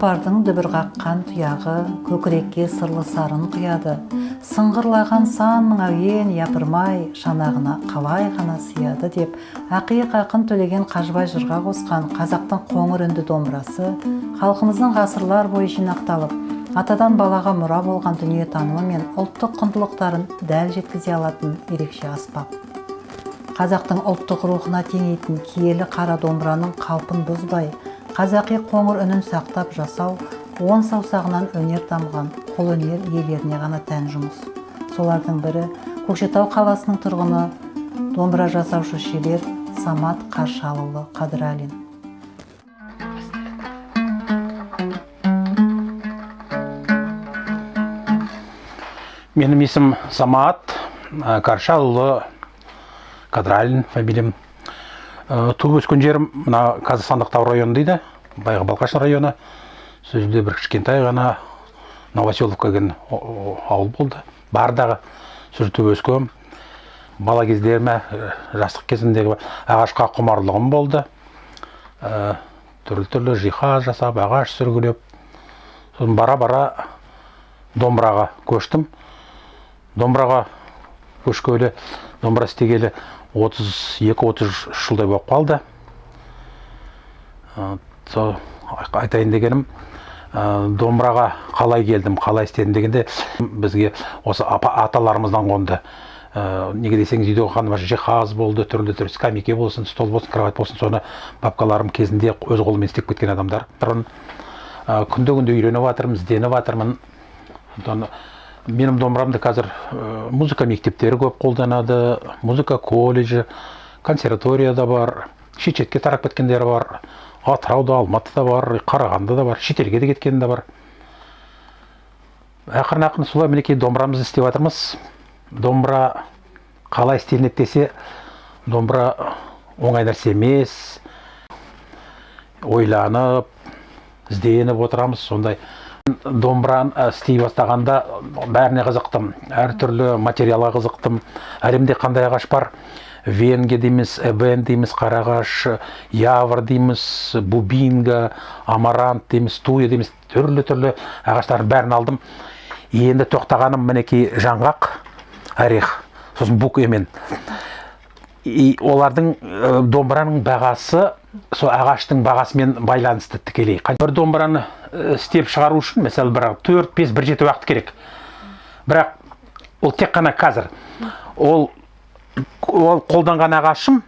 Тұлпардың дүбір қаққан тұяғы көкірекке сырлы сарын құяды. Сыңғырлаған сан мың әуен, япырмай, шанағына қалай ғана сыяды деп ақиық ақын Төлеген Қажыбай жырға қосқан қазақтың қоңыр үнді домбырасы халқымыздың ғасырлар бойы жинақталып, атадан балаға мұра болған дүниетанымы мен ұлттық құндылықтарын дәл жеткізе алатын ерекше аспап. Қазақтың ұлттық рухына теңейтін киелі қара домбыраның қалпын бұзбай, қазақи қоңыр үнін сақтап жасау он саусағынан өнер тамған қолөнер иелеріне ғана тән жұмыс. Солардың бірі Көкшетау қаласының тұрғыны, домбыра жасаушы шебер Самат Қаршалұлы Қадыралин. Менің есімім Самат Қаршалұлы Қадыралин, фамилиям. Туып өскен жерім мына қазір Сандықтау районы дейді, баяғы Балқаш районы. Сол жерде бір кішкентай ғана Новоселовка деген ауыл болды. Бардағы сол жерде туып өскем. Бала кездеріме, жастық кезімдегі ағашқа құмарлығым болды. Түрлі-түрлі жиһаз жасап, ағаш сүргілеп, сосын бара-бара домбыраға көштім. Домбыраға көшкелі, домбыра істегелі 32-33 жылдай болып қалды. Сол айтайын дегенім, домбыраға қалай келдім, қалай істедім дегенде, бізге осы аталарымыздан қонды. Неге десеңіз, үйде қандай жиһаз болды, түрлі-түрлі скамейка болсын, стол болсын, кровать болсын, соны бабкаларым кезінде өз қолымен істеп кеткен адамдар. Күнде-күнде үйреніп жатырмын, ізденіп жатырмын. Сондықтан менің домбырамды қазір музыка мектептері көп қолданады, музыка колледжі, консерватория да бар, шетке тарап кеткендері бар, Атырауда, Алматыда бар, Қарағандыда бар, шетелге де кеткен де бар. Ақырын-ақырын солай мінекей домбырамызды істеп жатырмыз. Домбыра қалай істелінеді десе, домбыра оңай нәрсе емес. Ойланып, ізденіп отырамыз сондай. Домбыраны істей бастағанда бәріне қызықтым, әртүрлі материалға қызықтым. Әлемде қандай ағаш бар? Венге дейміз, эбен дейміз, қарағаш, явор дейміз, бубинга, амарант дейміз, туя дейміз, түрлі-түрлі ағаштардың бәрін алдым. Енді тоқтағаным мінекей жаңғақ, орех, сосын бук, емен. И олардың домбыраның бағасы сол ағаштың бағасымен байланысты тікелей. Бір домбыраны істеп шығару үшін, мысалы, бір 4-5, бір жеті уақыт керек. Бірақ ол тек қана қазір. Ол қолданған ағашым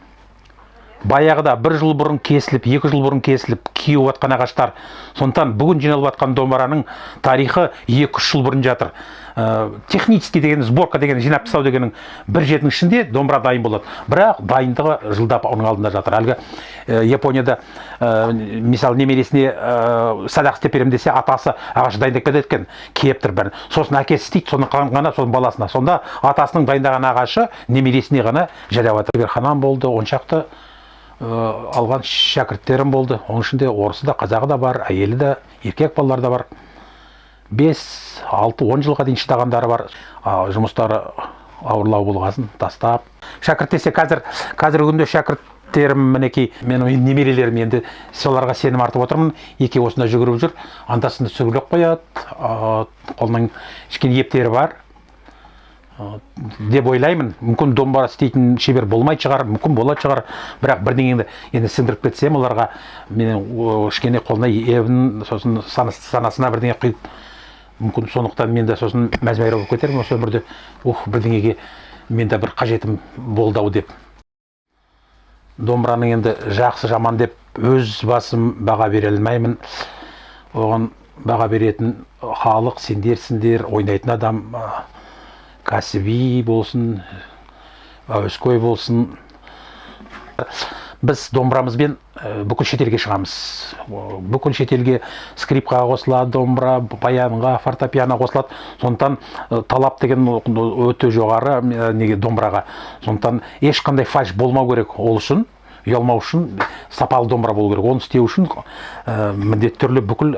баяғыда бір жыл бұрын кесіліп, 2 жыл бұрын кесіліп, кеуіп жатқан ағаштар. Сондықтан бүгін жиналып жатқан домбыраның тарихы 2-3 жыл бұрын жатыр. Технический деген сборка деген жинап тастау дегеннің бір жетінің ішінде домбыра дайын болады. Бірақ дайындығы жылдап оның алдында жатыр. Әлгі Японияда, мысалы, немересіне садақ істеп беремін десе, атасы ағаш дайындап кетеді екен, кептіріп бәрін. Сосын әкесі істейді, соны ғана соның баласына. Сонда атасының дайындаған ағашы немересіне ғана жарап жатыр. Шеберханам болды, он шақты алған шәкірттерім болды. Оның ішінде орысы да, қазағы да бар, әйелі де, еркек балалар да бар. 5, 6, 10 жылға дейін шыдағандары бар. Жұмыстары ауырлау болғасын тастап. Шәкірт десе, қазіргі күнде шәкірттерім мінекей менің немерелерім, енді соларға сенім артып отырмын. Екеуі осында жүгіріп жүр, анда-санда сүргілеп қояды, қолының кішкене ептері бар деп ойлаймын. Мүмкін домбыра істейтін шебер болмайтын шығар, мүмкін болатын шығар, бірақ бірдеңені енді сіңдіріп кетсем оларға, менің кішкене қолына ебін, сосын санасына бірдеңе құйып, мүмкін сондықтан мен де сосын мәз-мейрам болып кетермін осы өмірде, ух, бірдеңеге мен де бір қажетім болды ау деп. Домбыраның енді жақсы жаман деп өз басым баға бере алмаймын. Оған баға беретін халық, сендерсіңдер, ойнайтын адам, кәсіби болсын, әуесқой болсын. Біз домбырамызбен бүкіл шетелге шығамыз. Бүкіл шетелге скрипкаға қосылады домбыра, баянға, фортепиано қосылады. Сондықтан талап деген өте жоғары, неге домбыраға. Сондықтан ешқандай фальш болмау керек. Ол үшін ұялмау үшін сапалы домбыра болу керек. Оны істеу үшін міндетті түрде бүкіл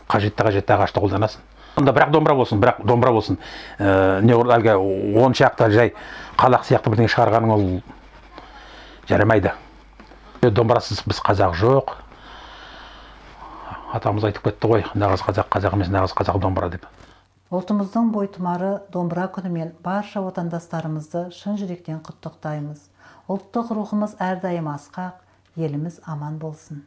қажетті ағашты қолданасың. Онда бірақ домбыра болсын, бірақ домбыра болсын. Не ол әлгі он шақты жай қалақ сияқты бірдеңе шығарғаның ол жарамайды. Домбырасыз біз қазақ жоқ. Атамыз айтып кетті ғой, нағыз қазақ қазақ емес, нағыз қазақ домбыра деп. Ұлтымыздың бойтұмары Домбыра күнімен барша отандастарымызды шын жүректен құттықтаймыз. Ұлттық рухымыз әрдайым асқақ, еліміз аман болсын.